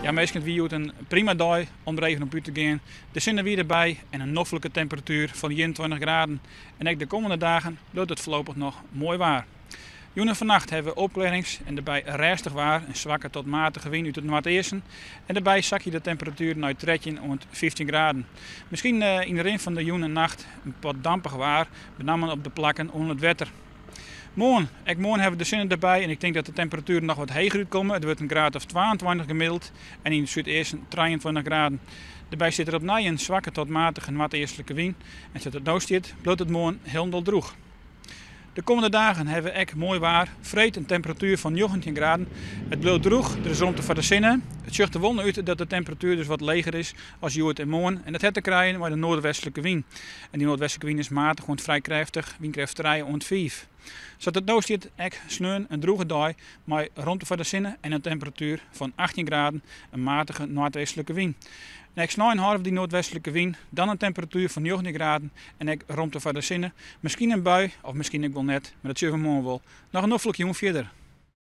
Ja minsken, it wie hjoed in prima dei om der even op út te gean. De sinne wie derby en in noflike temperatuer fan 21 graden. En ek de kommende dagen bliuwt it foarlopich noch moai waar. Jûn en fannacht hawwe we opklearrings en derby rêstich waar, in swakke tot matige wyn út it noardeasten. En derby sakje de temperatueren nei 13 oant 15 graden. Miskien yn de rin fan de jûn en nacht in wat dampich waar, benammen op de plakken oan it wetter. Moarn, ek moarn hawwe we de sinne derby en ik tink dat de temperatueren noch wat heger útkomme. It wurdt in graad of 22 gemiddeld en yn it súdeasten 23 graden. Derby sit der opnij in swakke tot matige noardeastlike wyn en sa't it no stiet bliuwt it moarn hielendal drûch. De kommende dagen hawwe we ek moai waar. Freed in temperatuer fan 19 graden. It bliuwt drûch, der is romte foar de sinne. It sjocht der wol nei út dat de temperatuer dus wat leger is as hjoed en moarn. En dat hat te krijen mei de noardwestlike wyn. En dy noardwestlike wyn is matich oant frij krêftich, wynkrêft trije oant fiif. Sa't it no stiet ek sneon in drûge dei mei romte foar de sinne en in temperatuer fan 18 graden, in matige noardeastlike wyn. En ek snein hâlde we dy noardwestlike wyn, dan in temperatuer fan 19 graden en ek romte foar de sinne. Miskien in bui of miskien ek wol net, mar dat sjogge we moarn wol. Noch in noflike jûn fierder.